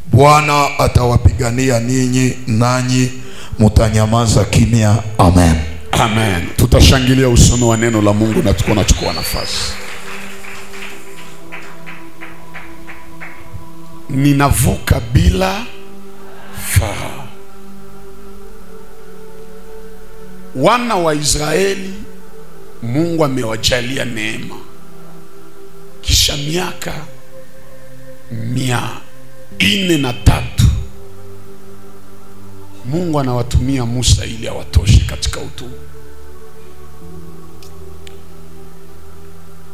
Bwana atawapigania ninyi, nanyi mutanyamaza kimya. Amen. Amen. Tutashangilia usomo wa neno la Mungu na tuko nachukua nafasi. Ninavuka bila Farao. Wana wa Israeli Mungu amewajalia neema. Kisha miaka 403 Mungu anawatumia Musa ili awatoshe katika utumwa.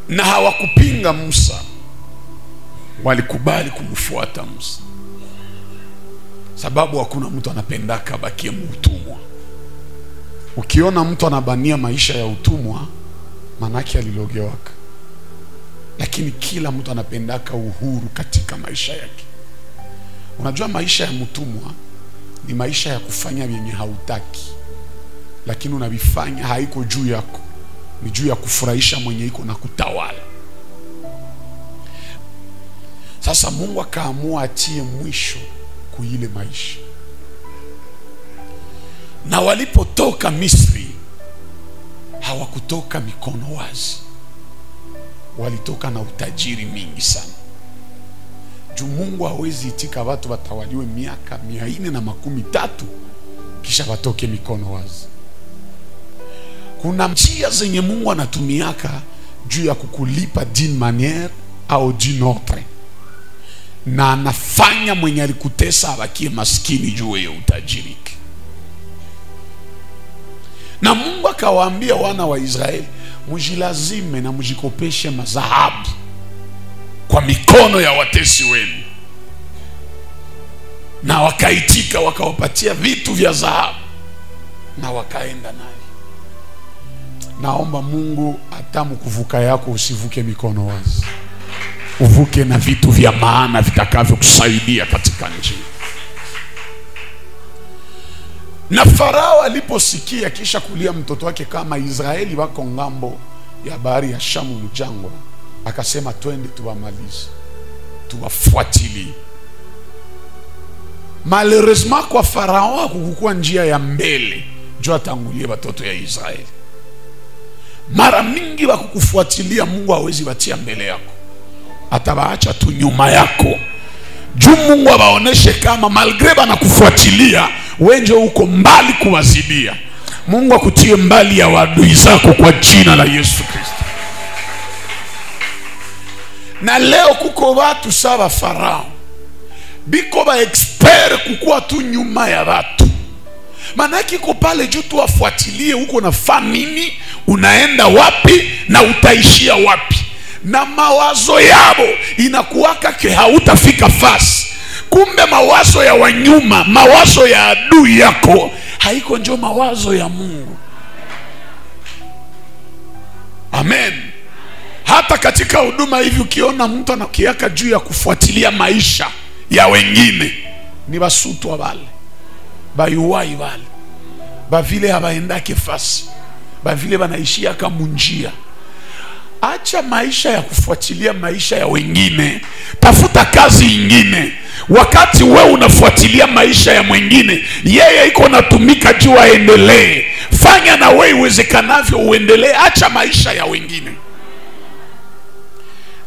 Na hawakupinga Musa, walikubali kumfuata Musa. Sababu hakuna mtu anapendaka abakie mtumwa. Ukiona mtu anabania maisha ya utumwa, manake alilogewaka. Lakini kila mtu anapendaka uhuru katika maisha yake. Unajua maisha ya mtumwa ni maisha ya kufanya vyenye hautaki, lakini unavifanya haiko juu yako, ni juu ya kufurahisha mwenye iko na kutawala. Sasa Mungu akaamua atie mwisho kuile maisha. Na walipotoka Misri hawakutoka mikono wazi, walitoka na utajiri mingi sana. Juu Mungu hawezi itika watu watawaliwe miaka 430 kisha watoke mikono wazi. Kuna njia zenye Mungu anatumiaka juu ya kukulipa d'une manière au d'une autre, na anafanya mwenye alikutesa abakie maskini juu ya utajiriki. Na Mungu akawaambia wana wa Israeli, mujilazime na mujikopeshe mazahabu kwa mikono ya watesi wenu. Na wakaitika, wakawapatia vitu vya dhahabu na wakaenda naye. Naomba Mungu atamu kuvuka yako usivuke mikono wazi, uvuke na vitu vya maana vitakavyokusaidia katika njia. Na Farao aliposikia kisha kulia mtoto wake kama Israeli wako ngambo ya bahari ya Shamu mjangwa, akasema twende tuwamalize, tuwafuatilie. Malheureusement kwa Farao hakukuwa njia ya mbele juu atangulie watoto ya Israeli. Mara mingi wakukufuatilia Mungu hawezi watia mbele yako, atabaacha tu nyuma yako. Juu Mungu awaoneshe kama malgré banakufuatilia wenje uko mbali kuwazidia. Mungu akutie mbali ya wadui zako kwa jina la Yesu Kristo. Na leo kuko watu sawa Farao, biko ba expert kukua tu nyuma ya watu. Manake iko pale juu tu afuatilie huko nafaa nini, unaenda wapi na utaishia wapi. Na mawazo yao inakuwaka ke hautafika fasi. Kumbe mawazo ya wanyuma, mawazo ya adui yako haiko njo mawazo ya Mungu. Amen. Hata katika huduma hivi ukiona mtu anakiaka juu ya kufuatilia maisha ya wengine, ni basutwa wale, bayuwai wale, bavile habaendake fasi, bavile banaishia kamunjia. Acha maisha ya kufuatilia maisha ya wengine, tafuta kazi ingine. Wakati wewe unafuatilia maisha ya mwingine, yeye iko natumika juu aendelee. Fanya na wewe iwezekanavyo uendelee, acha maisha ya wengine.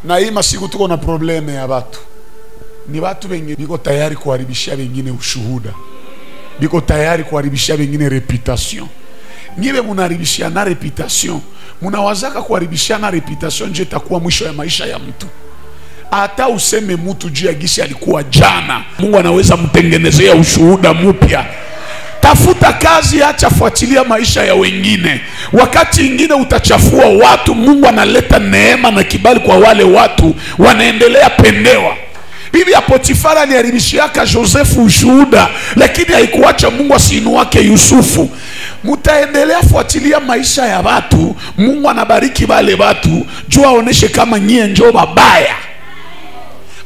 Na hii masiku tuko na probleme ya watu. Ni watu wengi biko tayari kuharibishia wengine ushuhuda, biko tayari kuharibishia wengine reputation. Niwe munaharibishia na reputation, munawazaka kuharibishia na reputation, nje itakuwa mwisho ya maisha ya mtu. Hata useme mtu juu ya gisi alikuwa jana, Mungu anaweza mtengenezea ushuhuda mpya. Tafuta kazi, acha fuatilia maisha ya wengine. Wakati ingine utachafua watu, Mungu analeta neema na kibali kwa wale watu wanaendelea pendewa. Bibi ya Potifara aliharibishiaka Josefu ushuhuda, lakini haikuacha Mungu asiinuake Yusufu. Mutaendelea fuatilia maisha ya watu, Mungu anabariki wale watu juu aoneshe kama nyie njo babaya.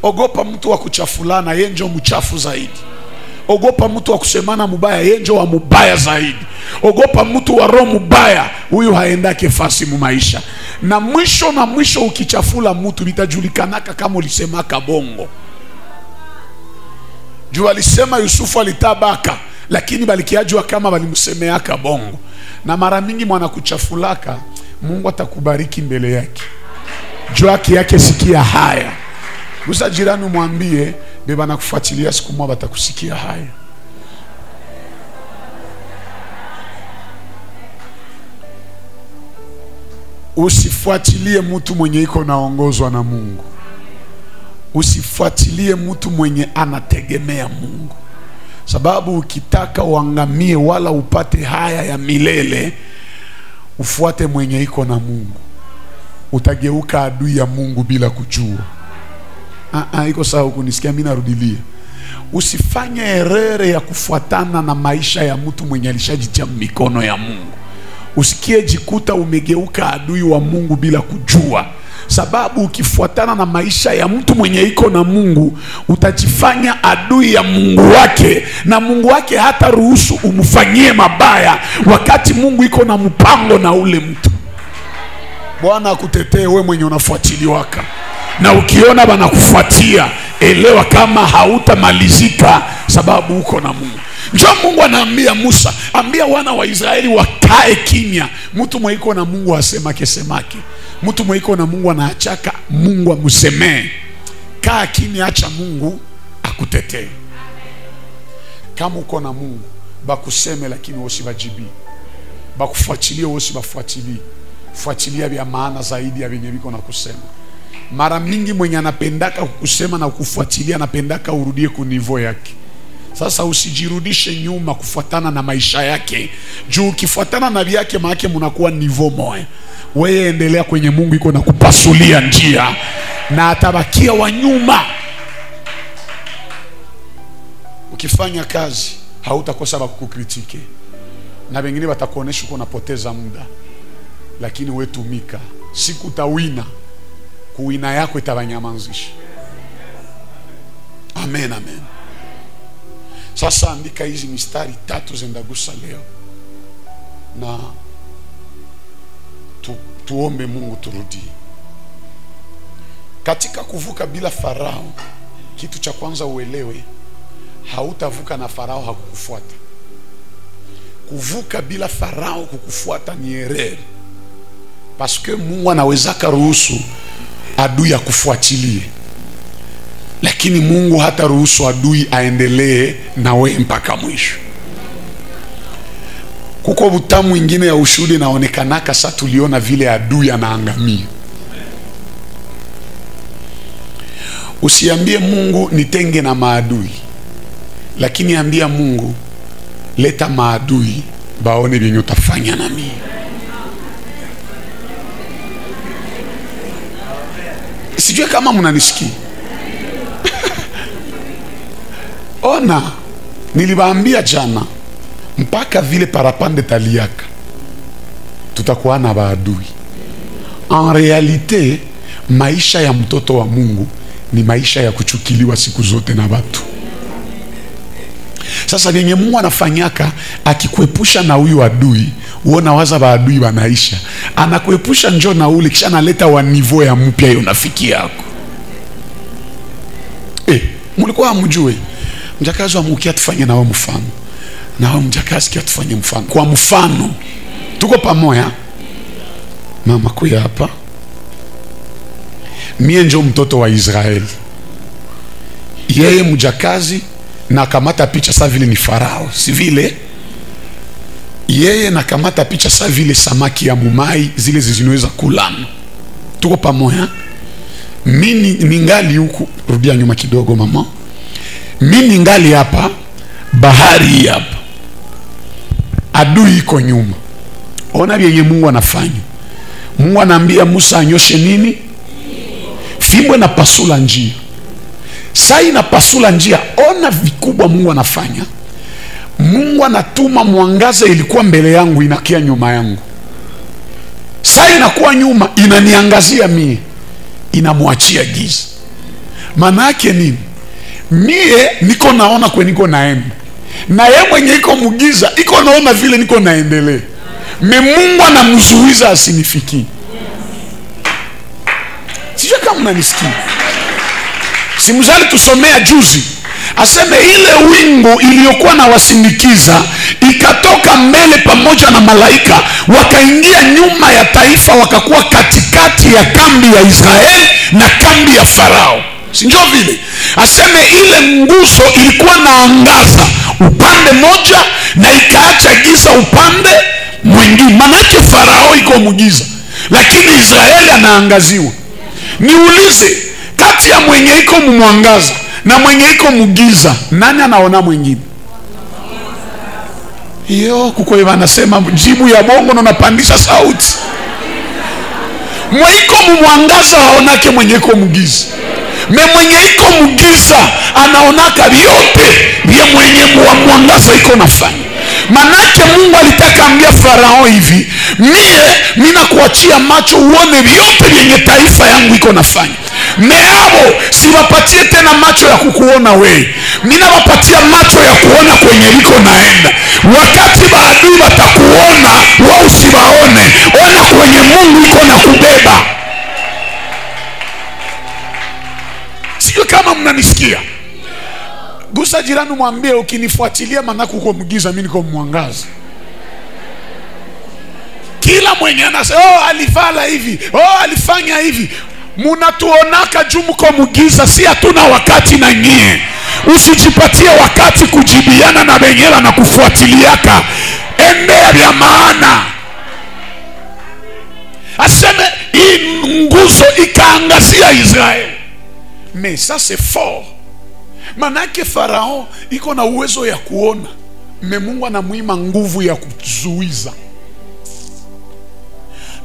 Ogopa mtu wa kuchafulana, yeye njo mchafu zaidi. Ogopa mtu wa kusemana mubaya, yeye njo wa mubaya zaidi. Ogopa mtu wa roho mubaya, huyu haendake fasi mu maisha. Na mwisho ukichafula mtu bitajulikanaka kama ulisemaka bongo. Juu alisema Yusufu alitabaka, lakini balikiajua kama balimsemeaka bongo. Na mara mingi mwana kuchafulaka, Mungu atakubariki mbele yake. Juu haki yake sikia haya. Gusa jirani mwambie, beba na kufuatilia siku moja batakusikia haya. Usifuatilie mtu mwenye iko naongozwa na Mungu. Usifuatilie mtu mwenye anategemea Mungu. Sababu ukitaka uangamie wala upate haya ya milele, ufuate mwenye iko na Mungu. Utageuka adui ya Mungu bila kujua. Iko sawa kunisikia, mimi narudilia. Usifanye erere ya kufuatana na maisha ya mtu mwenye alishajitia mikono ya Mungu. Usikie jikuta umegeuka adui wa Mungu bila kujua. Sababu ukifuatana na maisha ya mtu mwenye iko na Mungu, utajifanya adui ya Mungu wake, na Mungu wake hata ruhusu umfanyie mabaya wakati Mungu iko na mpango na ule mtu. Bwana akutetee wewe mwenye unafuatiliwaka. Na ukiona wanakufuatia, elewa kama hautamalizika sababu uko na Mungu. Njoo Mungu anaambia Musa, ambia wana wa Israeli wakae kimya. Mtu mwenye na Mungu asemake semake. Mtu mwenye na Mungu anaachaka Mungu amsemee. Kaa kimya, acha Mungu akutetee. Kama uko na Mungu, bakuseme lakini usiwajibi. Bakufuatilie usiwafuatilie. Fuatilia vya maana zaidi ya vyenye viko na kusema. Mara mingi mwenye anapendaka kukusema na kukufuatilia anapendaka urudie ku niveau yake. Sasa usijirudishe nyuma kufuatana na maisha yake. Juu ukifuatana na vyake maana mnakuwa niveau moja. Wewe endelea kwenye Mungu iko na kupasulia njia, na atabakia wa nyuma. Ukifanya kazi hautakosa bakukritike, na wengine watakuonesha uko unapoteza muda, lakini wewe tumika. Siku utawina, kuwina yako itabanyamazisha. Amen, amen. Sasa andika hizi mistari tatu zendagusa leo, na tuombe Mungu turudie. Katika kuvuka bila Farao, kitu cha kwanza uelewe, hautavuka na Farao hakukufuata. Kuvuka bila Farao kukufuata ni erreur. Parce que Mungu anaweza karuhusu adui akufuatilie, lakini Mungu hata ruhusu adui aendelee na wewe mpaka mwisho. Kuko butamu ingine ya ushuhudi inaonekanaka sasa tuliona vile adui anaangamia. Usiambie Mungu nitenge na maadui, lakini ambia Mungu leta maadui baone vyenye utafanya na mimi. Sijui kama mnanisikia. Ona, niliwaambia jana, mpaka vile parapande taliaka tutakuwa na maadui. En realite, maisha ya mtoto wa Mungu ni maisha ya kuchukiliwa siku zote na watu. Sasa vyenye Mungu anafanyaka, akikuepusha na huyu adui, uona waza maadui wanaisha. Anakuepusha njo na ule, kisha analeta wa niveau ya mpya hiyo nafiki yako. Mlikuwa hamjui. Mjakazi wa Mungu tufanye na wewe mfano. Na wewe mjakazi kia tufanye mfano. Kwa mfano, tuko pamoja. Mama kuya hapa. Mie njo mtoto wa Israeli. Yeye mjakazi na kamata picha sa vile ni Farao, si vile? Yeye na kamata picha sa vile samaki ya mumai zile zinaweza kulana. Tuko pamoja. Mimi ningali huku, rudia nyuma kidogo mama. Mimi ningali hapa, bahari hapa. Adui iko nyuma. Ona vyenye Mungu anafanya. Mungu anaambia Musa anyoshe nini? Fimbo na pasula njia. Sai na pasula njia. Ona vikubwa Mungu anafanya. Mungu anatuma mwangaza ilikuwa mbele yangu inakia nyuma yangu. Sai inakuwa nyuma inaniangazia mie, inamwachia giza. Maana yake nini? Mie niko naona kwe niko naenda, na yeye mwenye iko mugiza iko naona vile niko naendelea. Me Mungu anamzuiza asinifikie. Sijui kama mnanisikia. Simzali tusomea juzi. Aseme ile wingu iliyokuwa na wasindikiza ikatoka mbele pamoja na malaika, wakaingia nyuma ya taifa, wakakuwa katikati ya kambi ya Israeli na kambi ya Farao. Si ndio vile? Aseme ile nguzo ilikuwa naangaza upande moja na ikaacha giza upande mwingine. Manake Farao iko mugiza, lakini Israeli anaangaziwa. Niulize, kati ya mwenye iko mwangaza na mwenye iko mugiza, nani anaona mwingine? Yo, kuko anasema jibu ya bongo na unapandisha sauti. Mwenye iko mwangaza haonake mwenye iko mugiza. Me mwenye iko mugiza anaonaka vyote vya mwenye mwangaza iko nafanya. Manake Mungu alitaka ambia Farao hivi, mie mina kuachia macho uone vyote vyenye taifa yangu iko nafanya. Meabo siwapatie tena macho ya kukuona wewe, mina wapatia macho ya kuona kwenye liko naenda. Wakati maadui watakuona, wao usiwaone, ona kwenye Mungu iko na kubeba. Sio kama mnanisikia. Gusa jirani mwambie, ukinifuatilia manake uko mgiza, mimi niko mwangaza. Kila mwenye anasema oh alivala hivi, oh alifanya hivi, munatuonaka juu mko mgiza, si hatuna wakati na nyie. Usijipatie wakati kujibiana na benyela na kufuatiliaka. Endea vya maana. Aseme hii nguzo ikaangazia Israeli. Mais ça c'est fort. Manake Farao iko na uwezo ya kuona, me Mungu anamuima nguvu ya kuzuiza.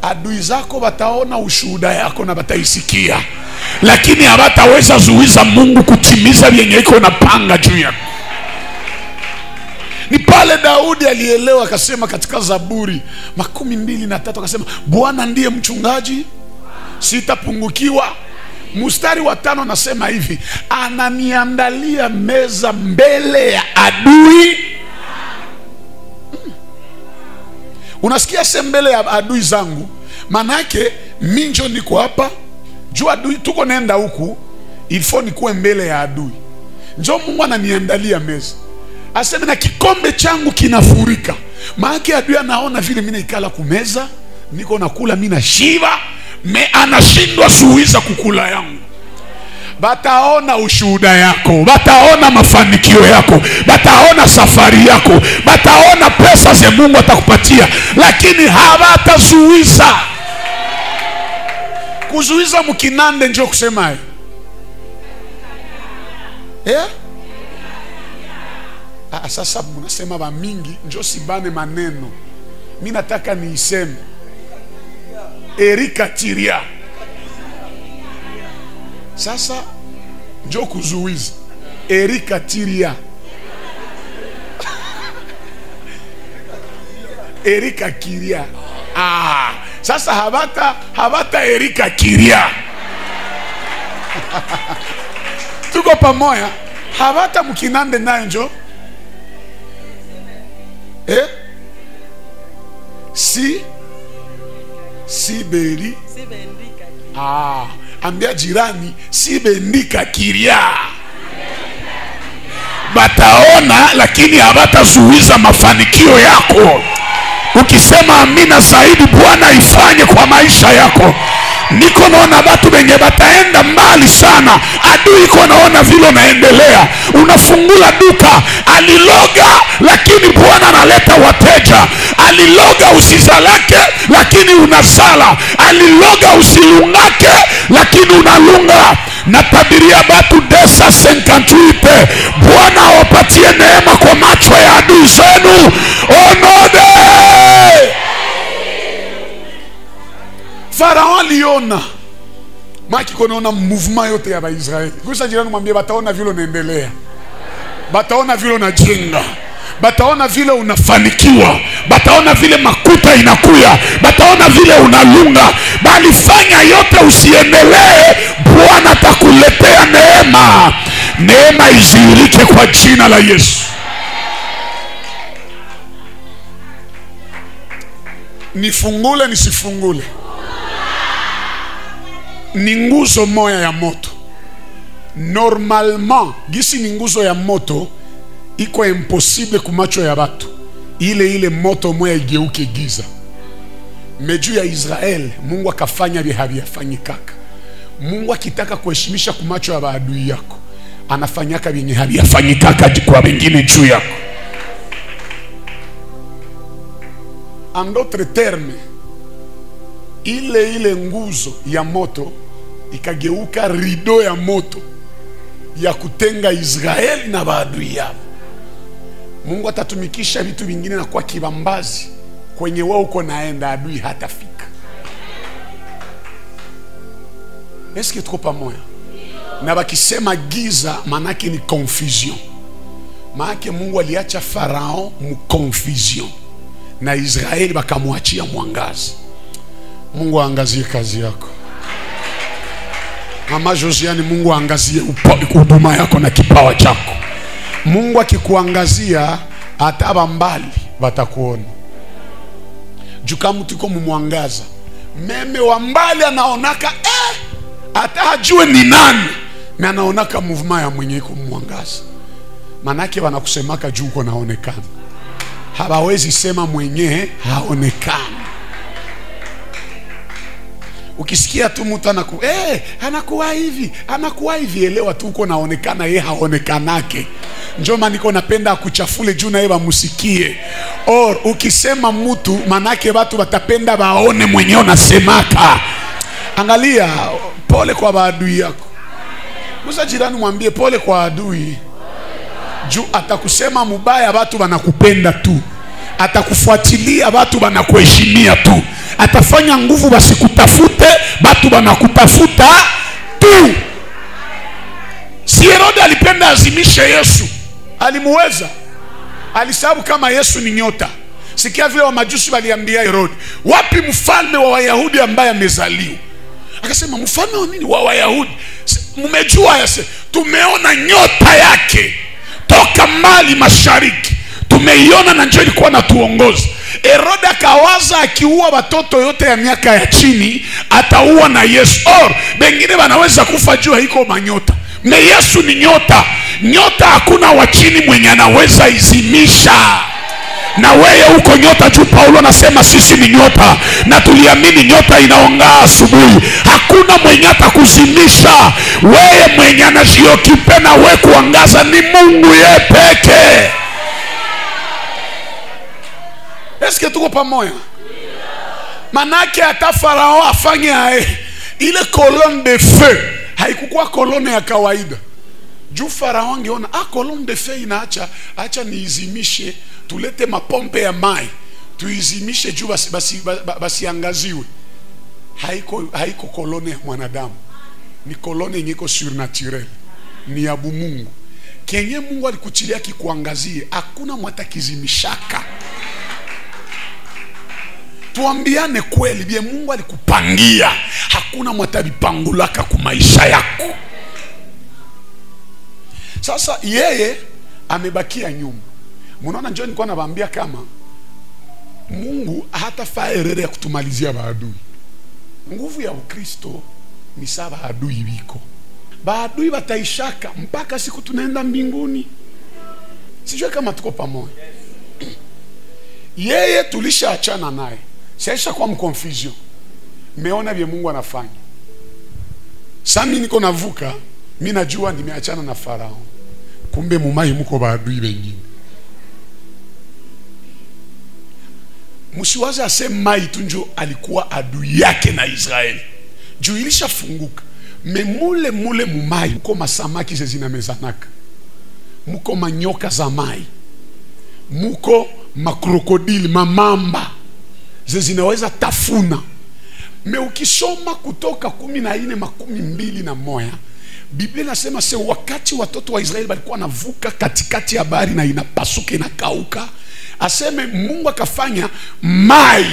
Adui zako wataona ushuhuda yako na wataisikia, lakini hawataweza zuiza Mungu kutimiza vyenye iko na panga juu yako. Ni pale Daudi alielewa, akasema katika Zaburi 23, akasema Bwana ndiye mchungaji, sitapungukiwa. Mstari wa 5 nasema hivi, ananiandalia meza mbele ya adui. Unasikia se mbele ya adui zangu, manake minjo niko hapa, juu adui tuko nenda huku, ilfo nikuwe mbele ya adui. Njo Mungu ananiandalia meza. Aseme na kikombe changu kinafurika. Maana adui anaona vile mimi naikala kumeza, niko nakula mimi nashiba, me anashindwa suiza kukula yangu. Bataona ushuhuda yako, bataona mafanikio yako, bataona safari yako, bataona pesa ze Mungu atakupatia, lakini hawatazuiza. Kuzuiza mkinande njo kusema eh? Sasa mnasema ba mingi njo sibane maneno. Mimi nataka niiseme. Erika Tiria. Sasa njo kuzuiza. Erika Tiria. Erika Kiria. Ah, sasa habata Erika Kiria. Tuko pamoja. Habata mkinande nayo njo. Eh? Si Siberi. Ah, ambia jirani sibendika Kiria. Bataona lakini hawatazuiza mafanikio yako. Ukisema amina zaidi, Bwana ifanye kwa maisha yako. Niko naona watu wenye bataenda mbali sana. Adui iko naona vile unaendelea. Unafungula duka, aliloga lakini Bwana analeta wateja. Aliloga usizalake lakini unasala. Aliloga usilungake lakini unalunga. Natabiria batu desa 58, Bwana awapatie neema kwa macho ya adui zenu. Onode. Farao aliona maki konaona mouvement yote ya Baisraeli. Gusa jirani mwambie bataona vile unaendelea, bataona vile unajenga, bataona vile unafanikiwa, bataona vile makuta inakuya, bataona vile unalunga. Bali fanya yote usiendelee, Bwana atakuletea neema. Neema izihirike kwa jina la Yesu. Nifungule nisifungule, ni nguzo moya ya moto. Normalement gisi ni nguzo ya moto iko impossible kumacho ya batu, ile ile moto moya igeuke giza. Meju ya Israel Mungu akafanya vya haviyafanyikaka. Mungu akitaka kuheshimisha kumacho ya maadui yako anafanyaka vyenye haviyafanyikaka kwa wengine juu yako. En d'autres termes, ile ile nguzo ya moto ikageuka rido ya moto ya kutenga Israeli na maadui yao. Mungu atatumikisha vitu vingine na kwa kibambazi kwenye wao uko naenda, adui hatafika. Eske tuko pamoja? Na bakisema giza manake ni confusion. Maana Mungu aliacha Farao mu confusion na Israeli bakamwachia mwangaza. Mungu aangazie kazi yako. Mama Josiane, Mungu aangazie huduma yako na kipawa chako. Mungu akikuangazia hata mbali watakuona. Juu kama mtu yuko mumwangaza, meme wa mbali anaonaka hata hajue ni nani, na anaonaka movement ya mwenye iko mwangaza. Manake wanakusemaka juu uko naonekana. Hawawezi sema mwenye haonekani. Ukisikia tu mtu anakuwa hivi, anakuwa hivi, elewa tu uko naonekana, yeye haonekanake. Njoo maana niko napenda kuchafule juu na yeye bamusikie. Or ukisema mtu manake watu watapenda waone mwenyewe unasemaka. Angalia, pole kwa maadui yako. Musa jirani mwambie pole kwa adui. Juu atakusema mubaya, watu wanakupenda tu. Atakufuatilia, watu wanakuheshimia tu. Atafanya nguvu basikutafute, watu wanakutafuta tu. Si Herode alipenda azimishe Yesu, alimuweza. Alisabu kama Yesu ni nyota. Sikia vile wa majusi waliambia Herode, wapi mfalme wa Wayahudi ambaye amezaliwa? Akasema mfalme wa nini? Wa Wayahudi. Mmejua yase, tumeona nyota yake toka mbali mashariki, tumeiona na njoo ilikuwa natuongoza. Herode akawaza akiua watoto yote ya miaka ya chini ataua na Yesu. Or bengine wanaweza kufa juu haiko manyota. Me Yesu ni nyota. Nyota hakuna wa chini mwenye anaweza izimisha. Na wewe uko nyota juu. Paulo anasema sisi ni nyota na tuliamini nyota inaong'aa asubuhi. Hakuna mwenye atakuzimisha. Wewe mwenye anajiokipe na wewe kuangaza ni Mungu yeye peke. Eske tuko pamoja? Manake hata Farao afanye ae ile colonne de feu haikukuwa colonne ya kawaida. Juu Farao angeona colonne de feu inaacha, acha niizimishe, tulete mapompe ya mai tuizimishe juu basi angaziwe. Haiko colonne ya mwanadamu, ni colonne yenye iko surnaturel, ni ya Mungu. Kenye Mungu alikuchilia kikuangazie, hakuna mwatakizimishaka. Tuambiane kweli, bie Mungu alikupangia, hakuna mwatabipangulaka kwa maisha yako. Sasa yeye amebakia nyuma. Munaona, njoo nilikuwa nawaambia kama Mungu hatafaa erere ya kutumalizia maadui. Nguvu ya Ukristo ni sawa adui wiko. Maadui wataishaka mpaka siku tunaenda mbinguni. Sijui kama tuko pamoja. Yeye tulishaachana naye. Sasa kwa mconfusion. Meona vile Mungu anafanya. Sasa mimi niko navuka, mimi najua nimeachana na Farao. Kumbe mumai mko maadui wengine. Msiwaze aseme mai tunjo alikuwa adui yake na Israeli. Juu ilishafunguka. Me mule mule mumai mko masamaki zinamezanaka. Mko manyoka za mai. Muko makrokodili, mamamba zinaweza tafuna. Me ukisoma Kutoka 14:21, Biblia inasema se wakati watoto wa Israeli walikuwa navuka katikati ya bahari na inapasuka inakauka, aseme Mungu akafanya mai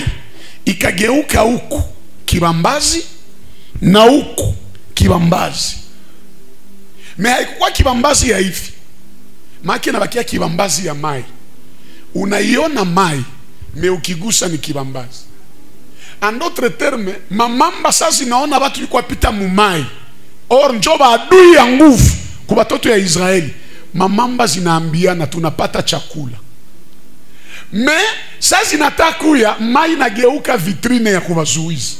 ikageuka huku kibambazi na huku kibambazi. Me haikuwa kibambazi ya hivi, maana inabakia kibambazi ya mai. Unaiona mai, me ukigusa ni kibambazi. En d'autres termes, mamamba sasa naona watu walikuwa pita mumai. Or njoba adui ya nguvu. Kwa watoto ya Israeli mamamba zinaambiana tunapata chakula. Me sasa zinatakuya mai nageuka vitrine ya kuwazuizi.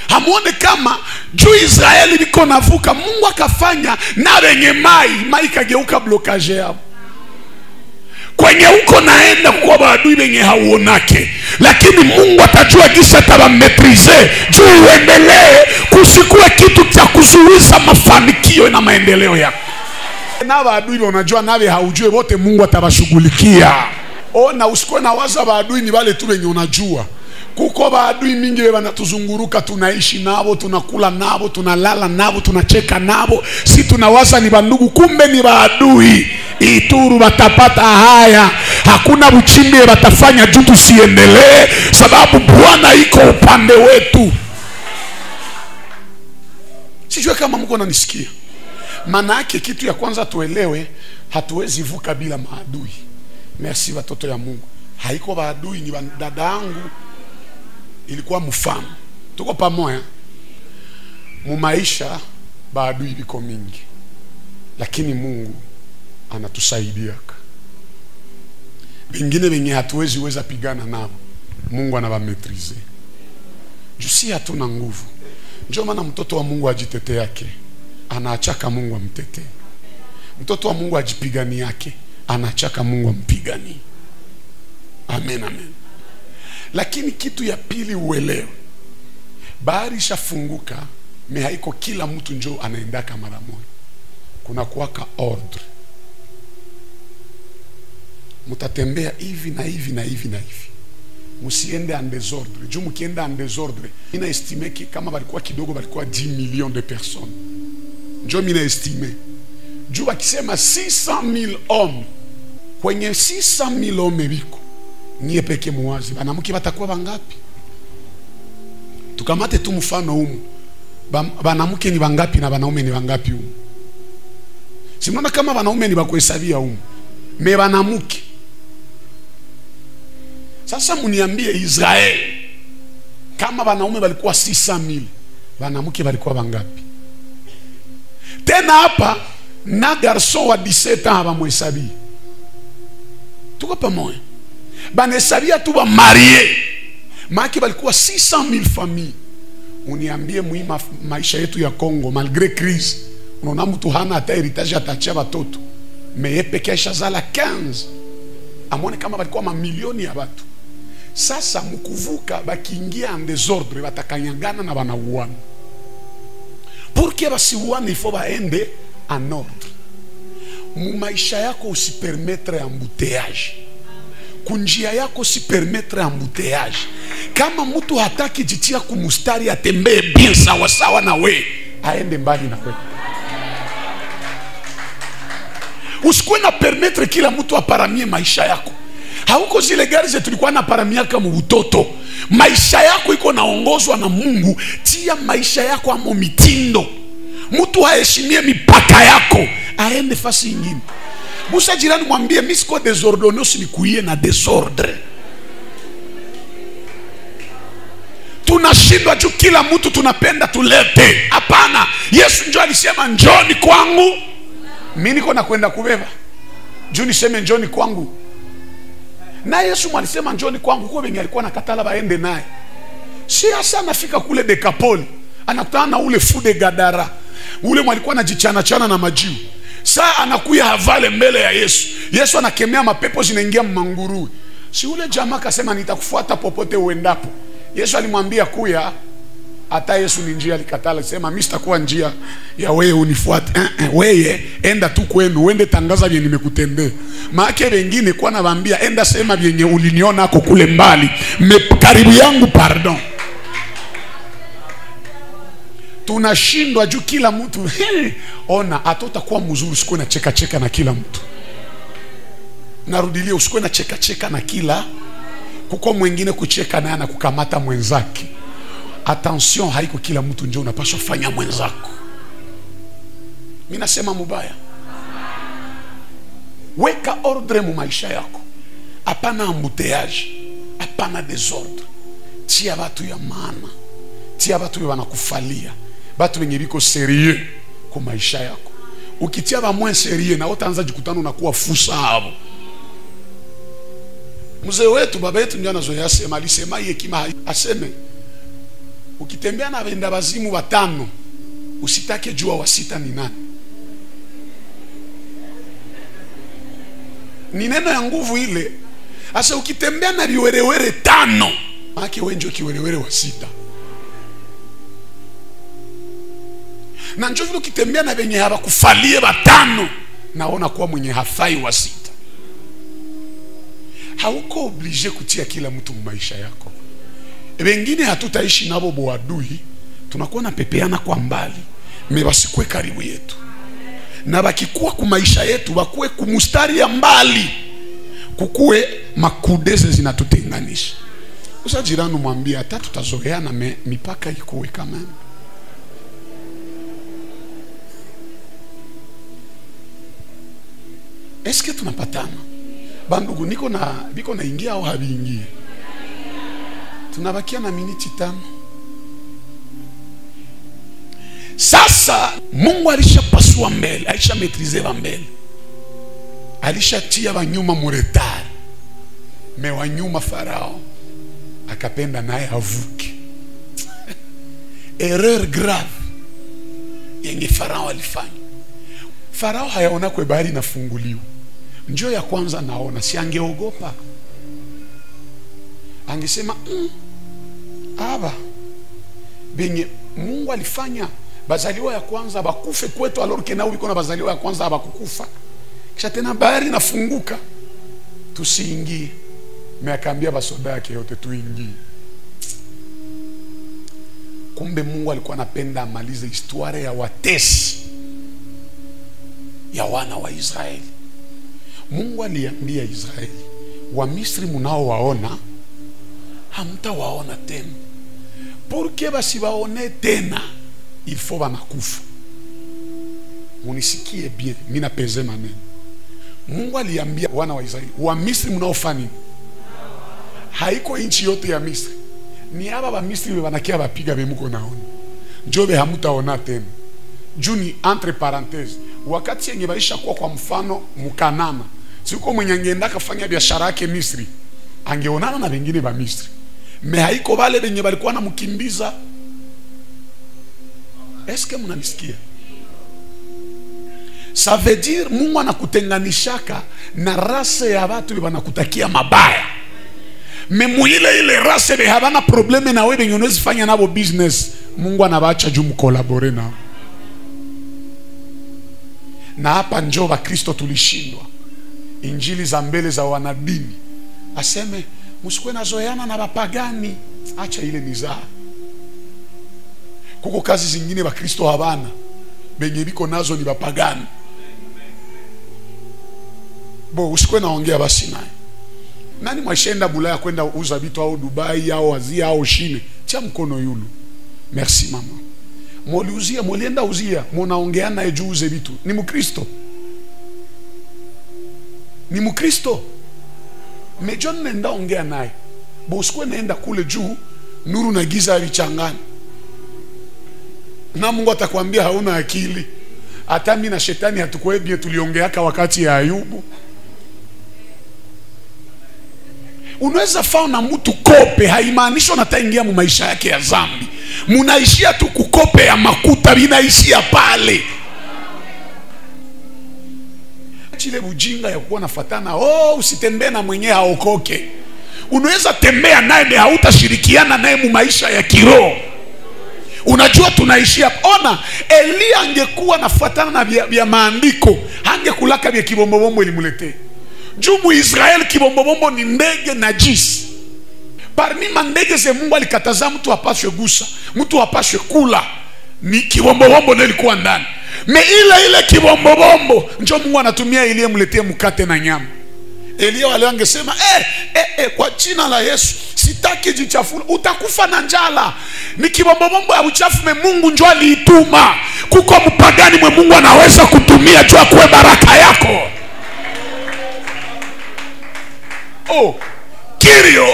Hamuone kama juu Israeli liko navuka, Mungu akafanya na wenye mai, mai kageuka blocage yao. Kwenye uko naenda kwa maadui wenye hauonake, lakini Mungu atajua jinsi atawametrize juu uendelee, kusikue kitu cha kuzuiza mafanikio na maendeleo yako. Na maadui unajua nawe haujue wote, Mungu atawashughulikia. Ona, usikuwe na waza maadui ni wale tu wenye unajua. Kuko maadui mingi wanatuzunguruka, tunaishi nabo, tunakula nabo, tunalala nabo, tunacheka nabo. Si tunawaza ni bandugu, kumbe ni maadui. Ituru watapata haya, hakuna uchimbi watafanya juu tusiendelee, sababu Bwana iko upande wetu. Sijue kama mko nanisikia. Maana yake kitu ya kwanza tuelewe, hatuwezi vuka bila maadui. Merci watoto ya Mungu. Haiko maadui ni dada yangu. Ilikuwa mfano. Tuko pamoja. Mumaisha maadui biko mingi. Lakini Mungu anatusaidia. Vingine venye hatuwezi weza pigana nao, Mungu anawametrize. Juu si hatuna nguvu. Ndio maana mtoto wa Mungu ajitete yake, anaachaka Mungu amtetee. Mtoto wa Mungu ajipigani yake, anaachaka Mungu ampigani. Amen, amen. Lakini kitu ya pili uelewe, bahari ishafunguka, me haiko kila mtu njo anaendaka mara moja. Kuna kuwaka ordre. Mutatembea hivi na hivi na hivi na hivi. Musiende en désordre. Juu mukienda en désordre, mina estime ki kama balikuwa kidogo balikuwa 10 millions de personnes. Njo mina estime. Juu bakisema 600,000 hommes. Kwenye 600,000 hommes biko, niye peke muwazi, banamuke batakuwa bangapi? Tukamate tu mfano humu. Banamuke ni bangapi na banaume ni bangapi humu? Si mnaona kama banaume ni bakuhesabia humu. Me banamuke. Sasa muniambie Israel, kama wanaume walikuwa 600,000, wanamke walikuwa wangapi? Tena hapa na garçon wa 17 ans hawamhesabii. Tuko pamoja. Banahesabia tu ba marié. Maki walikuwa 600,000 familles. Uniambie muhimu maisha yetu ya Kongo malgré crise. Unaona mtu hana hata heritage atachia watoto. Mais yeye pekee ashazala 15. Amone kama walikuwa mamilioni ya watu. Sasa mkuvuka bakiingia en désordre batakanyangana na banauana. Pour que basiuane il faut baende en ordre. Mu maisha yako usipermettre embouteillage. Kunjia yako usipermettre embouteillage. Kama mtu hataki jitia kumustari atembee bien sawa sawa na we, aende mbali na we. Usikuwe na permettre kila mtu aparamie maisha yako. Hauko zile gari zetu tulikuwa na paramia kama utoto. Maisha yako iko naongozwa na Mungu. Tia maisha yako amo mitindo. Mtu haheshimie mipaka yako, aende fasi ingine. Musa jirani mwambie mimi siko desordonné, usinikuie na desordre. Tunashindwa juu kila mtu tunapenda tulete. Hapana. Yesu njoo alisema njoni kwangu. Mimi niko nakwenda kubeba. Juu niseme njoni kwangu. Na Yesu alisema njoni kwangu kwa wenye alikuwa nakatala baende naye. Si hasa anafika kule Dekapoli, anakutana na ule fude Gadara. Ule alikuwa anajichana chana na majiu. Saa anakuya havale mbele ya Yesu. Yesu anakemea mapepo zinaingia mmanguruwe. Si ule jamaa akasema nitakufuata popote uendapo. Yesu alimwambia kuya. Hata Yesu ni njia alikatala, sema mimi sitakuwa njia ya wewe unifuate. Wewe enda tu kwenu, uende tangaza vyenye nimekutendea. Maana wengine kwa nawaambia enda sema vyenye uliniona hako kule mbali, karibu yangu pardon. Tunashindwa juu kila mtu. Ona, hatotakuwa mzuri usikuwe na cheka cheka na kila mtu. Narudilia, usikuwe na cheka cheka na kila kuko mwingine kucheka naye na kukamata mwenzake. Attention, haiko kila mtu ndio unapaswa fanya mwenzako. Mimi nasema mubaya. Weka ordre mu maisha yako. Hapana embouteillage, hapana désordre. Tia watu ya maana. Tia watu wanakufalia. Watu wenye biko sérieux kwa maisha yako. Ukitia ba moins sérieux na utaanza jikutana unakuwa fusa hapo. Mzee wetu baba yetu ndio anazoea sema, alisema hekima aseme ukitembea na wenda bazimu watano usitake jua wa sita ni nani. Ni neno ya nguvu ile. Asa ukitembea na viwerewere 5, maana wewe ndio kiwerewere wa sita. Na njoo vile ukitembea na wenye hawakufalie 5, naona kuwa mwenye hafai wa sita. Hauko oblige kutia kila mtu maisha yako. Wengine hatutaishi nabo boadui, tunakuwa na pepeana kwa mbali, me basikue karibu yetu. Na bakikuwa kumaisha yetu, bakuwe kumustari ya mbali. Kukue makudeze zinatutenganisha. Usa jirani mwambie hata tutazoeana mipaka ikuwe kama. Eske tunapatana? Bandugu niko na biko na ingia au habiingie? Tunabakia na miniti 5. Sasa Mungu alishapasua mbele, alisha maîtriser ba mbele. Alishatia wanyuma muretari. Me wanyuma Farao akapenda naye avuke. Erreur grave yenye Farao alifanya. Farao hayaona kwa bahari inafunguliwa. Njoo ya kwanza naona, si angeogopa. Angesema aba benye Mungu alifanya bazaliwa ya kwanza bakufe kwetu, alors que nao biko na bazaliwa ya kwanza abakukufa. Kisha tena bahari inafunguka, tusiingie. Me akaambia basoda yake yote tuingie. Kumbe Mungu alikuwa anapenda amalize historia ya watesi ya wana wa Israeli. Mungu aliambia Israeli, wa Misri munao waona hamtawaona tena. Porque basi waone tena, il faut banakufa. Munisikie bien, mina peze maneno. Mungu aliambia wana wa Israeli, wa Misri munaofanya haiko inchi yote ya Misri. Ni aba ba Misri banakia bapiga bemuko naona. Njobe hamutaona tena. Juni entre parenthèses, wakati yenye baisha kuwa kwa mfano Mukanana, siko mwenye angeenda kafanya biashara yake Misri, angeonana na wengine ba Misri. Me haiko wale wenye walikuwa na mkimbiza. Eske mnanisikia? Ça veut dire Mungu anakutenganishaka na rase ya watu wanakutakia mabaya. Me muile ile rase be habana probleme na wewe wenye unaweza fanya nabo business, Mungu anabaacha juu mkolabore nao. Na hapa njoo wa Kristo tulishindwa. Injili za mbele za wanadini aseme msikuwe nazoeana na wapagani. Acha ile mizaa. Kuko kazi zingine wa Kristo habana, benye biko nazo ni wapagani. Bo usikuwe naongea basi naye. Nani mwashenda Bulaya kwenda uza vitu au Dubai au Azia au Chine? Tia mkono yulu. Merci mama. Moliuzia, molienda uzia, munaongea naye juu uze vitu. Ni Mkristo. Ni Mkristo. Mejo nenda ongea naye. Bo usikuwe naenda kule juu, nuru na giza havichangani. Na Mungu atakwambia hauna akili. Hata mimi na shetani hatukuwa tuliongeaka wakati ya Ayubu. Unaweza fauna mtu kope, haimaanishi unataingia mu maisha yake ya zambi. Munaishia tu kukope ya makuta, inaishia pale. Chile bujinga ya kuwa nafatana, oh usitembee na mwenye haokoke. Unaweza tembea naye hautashirikiana naye mu maisha ya kiroho. Unajua tunaishia. Ona, Elia angekuwa nafuatana na vya maandiko, hangekulaka vya kibombobombo ilimletee. Juu Israel kibombobombo ni ndege najisi. Parmi mandege ze Mungu alikataza mtu apaswe gusa, mtu apaswe kula, ni kibombobombo ndio ilikuwa ndani. Me ile ile kibombobombo ndio Mungu anatumia Elia mletee mkate na nyama. Elia wale wangesema kwa jina la Yesu sitaki jichafua, utakufa na njala. Ni kibombobombo ya uchafu me Mungu ndio aliituma. Kuko mpagani mwe Mungu anaweza kutumia juu akuwe baraka yako. Oh, Kirio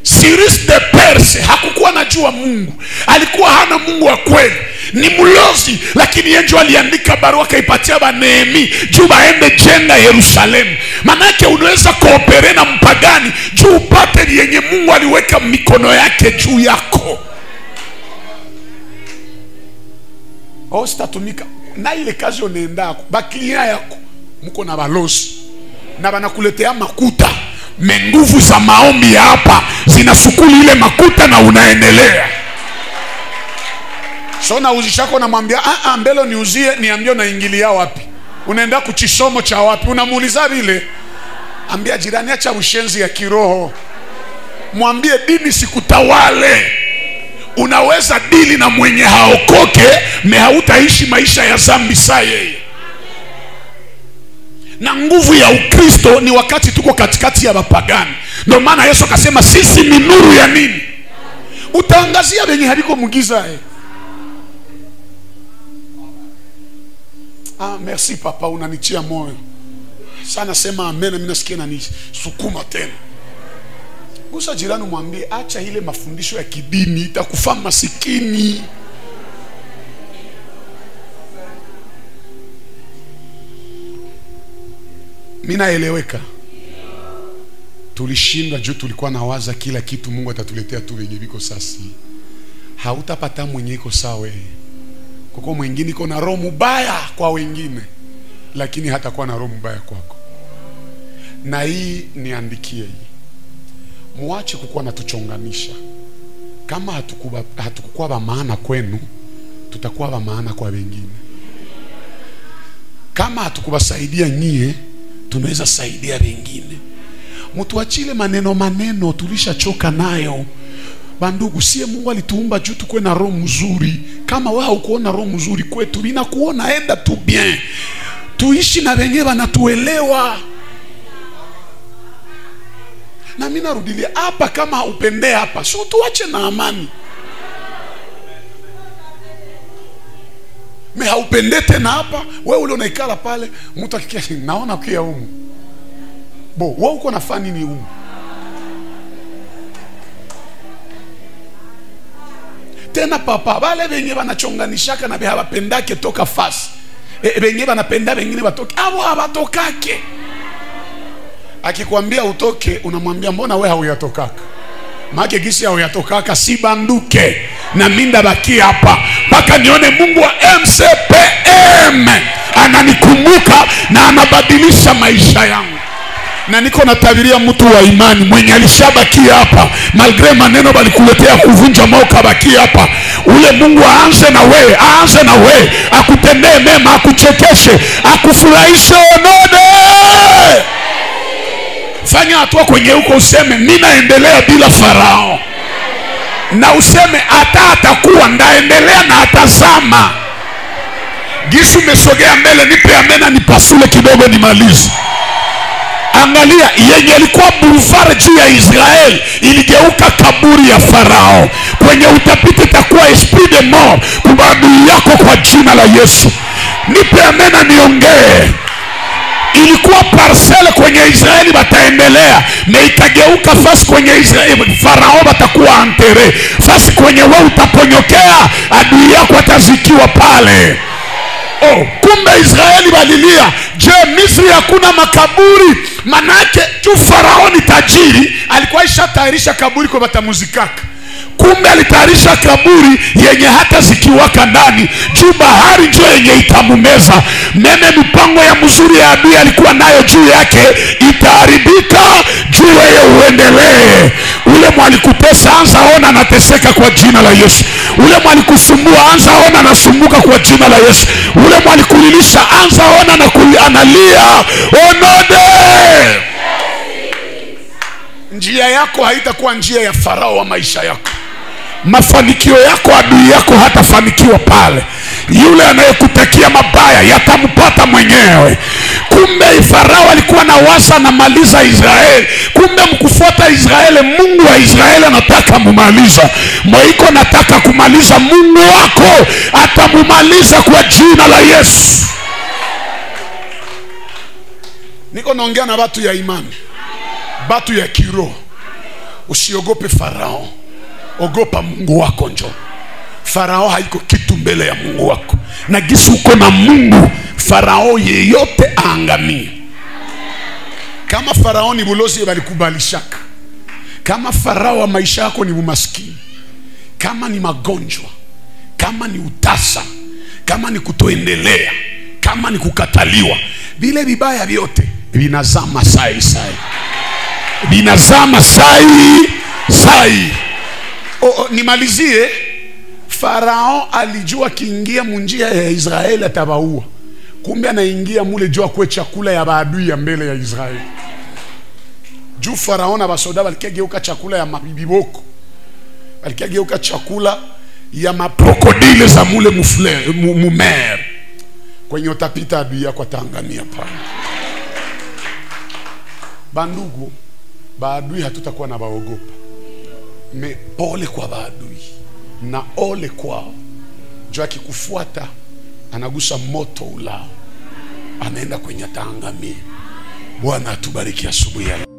Cyrus de Perse hakukuwa na jua hajua Mungu, alikuwa hana Mungu wa kweli, ni mlozi, lakini yeye ndio aliandika barua kaipatia ba Nehemi juu baende jenga Yerusalemu. Manake unaweza koopere na mpagani juu upate yenye Mungu aliweka mikono yake juu yako. Oh, sitatumika na ile kazi unaenda ba client yako mko na balozi na banakuletea makuta, menguvu za maombi hapa zinasukuli ile makuta na unaendelea. So na uzishako namwambia mbele niuzie, niambie unaingilia wapi, unaenda kuchisomo cha wapi, unamuuliza vile. Ambia jirani acha ushenzi ya kiroho, mwambie dini sikutawale. Unaweza dili na mwenye haokoke, me hautaishi maisha ya zambi saa yeye. Na nguvu ya Ukristo ni wakati tuko katikati ya wapagani. Ndio maana Yesu akasema sisi ni nuru ya nini? Utaangazia wenye haliko mugiza. Ah, merci papa, unanitia moyo. Sana sema amen, mimi nasikia nani sukuma tena. Gusa jirani mwambie acha ile mafundisho ya kidini, itakufaa masikini. Mimi naeleweka. Tulishindwa juu tulikuwa nawaza kila kitu Mungu atatuletea tu wenye biko sasa. Hautapata mwenye iko sawa. Kuko mwingine iko na roho mbaya kwa wengine, lakini hatakuwa na roho mbaya kwako. Na hii niandikie hii. Muache kukuwa natuchonganisha. Kama hatukukuwa ba maana kwenu, tutakuwa ba maana kwa wengine. Kama hatukubasaidia nyie, tunaweza saidia wengine. Mtuachile maneno maneno tulishachoka nayo. Bandugu, sie Mungu alituumba juu tukue na roho mzuri. Kama wewe hukuona roho mzuri kwetu, ninakuona enda tu bien. Tuishi na wenyewe wanatuelewa. Na mimi narudilia hapa, kama upende hapa, sio tuache na amani. Me haupende tena hapa, wewe ule unaikala pale, mtu akikia naona kia humu. Bo, wewe uko nafanya nini humu? Tena papa, wale wenye wanachonganishaka na hawapendake toka fasi. Wenye wanapenda wengine watoke, hao hawatokake. Akikwambia utoke, unamwambia mbona wewe hauyatokaka? Maana gisi hauyatokaka si banduke na minda baki hapa mpaka nione Mungu wa MCPM ananikumbuka na anabadilisha maisha yangu. Na niko natabiria mtu wa imani mwenye alishabaki hapa, malgré maneno balikuletea kuvunja moyo kabaki hapa, ule Mungu aanze na wewe, aanze na wewe, akutendee mema, akuchekeshe, akufurahishe onone. Fanya hatua kwenye huko useme mimi naendelea bila Farao. Na useme hata atakuwa ndaendelea na atazama. Gisi umesogea mbele, nipe amena nipasule kidogo nimalize. Angalia yenye ilikuwa boulevard juu ya Israel iligeuka kaburi ya Farao. Kwenye utapita itakuwa esprit de mort kwa adui yako kwa jina la Yesu. Nipe amena niongee. Ilikuwa parcelle kwenye Israeli bataendelea, na itageuka fasi kwenye Israeli Farao batakuwa enterre. Fasi kwenye wewe utaponyokea, adui yako atazikiwa pale. Oh, kumbe Israeli balilia, je, Misri hakuna makaburi? Manake tu Farao ni tajiri, alikuwa ishatayarisha kaburi kwa batamuzikaka. Kumbe alitayarisha kaburi yenye hata zikiwaka ndani, juu bahari ndio yenye itamumeza. Meme mipango ya mzuri ya adui alikuwa nayo juu yake itaharibika, juu yeye uendelee. Ule mwalikutesa anza ona anateseka kwa jina la Yesu. Ule mwalikusumbua anza ona anasumbuka kwa jina la Yesu. Ule mwalikulilisha anza ona analia onode. Njia yako haitakuwa njia ya Farao wa maisha yako. Mafanikio yako adui yako hatafanikiwa pale. Yule anayekutakia mabaya yatampata mwenyewe. Kumbe Farao alikuwa na wasa na maliza Israeli. Kumbe mkufuata Israeli, Mungu wa Israeli anataka mumaliza. Mwaiko nataka kumaliza, Mungu wako atamumaliza kwa jina la Yesu. Niko naongea na watu ya imani, watu ya kiroho. Usiogope Farao. Ogopa Mungu wako njo. Farao haiko kitu mbele ya Mungu wako. Na gisi uko na Mungu, Farao yeyote aangamie. Kama Farao ni bulozi balikubalishaka. Kama Farao wa maisha yako ni umaskini, kama ni magonjwa, kama ni utasa, kama ni kutoendelea, kama ni kukataliwa, vile vibaya vyote vinazama sai sai. Vinazama sai sai. Nimalizie. Farao alijua kiingia munjia ya Israeli atabaua. Kumbe anaingia mule jua kwe chakula ya baadui ya mbele ya Israeli. Juu Farao na basoda balikegeuka chakula ya mabiboko. Balikegeuka chakula ya maprokodile za mule mumer. Kwenye utapita adui yako ataangamia pale. Bandugu, baadui hatutakuwa na baogopa. Me pole kwa baadui na ole kwao. Juu akikufuata anagusa moto ulao, anaenda kwenye ataangamia. Bwana atubariki asubuhi ya leo.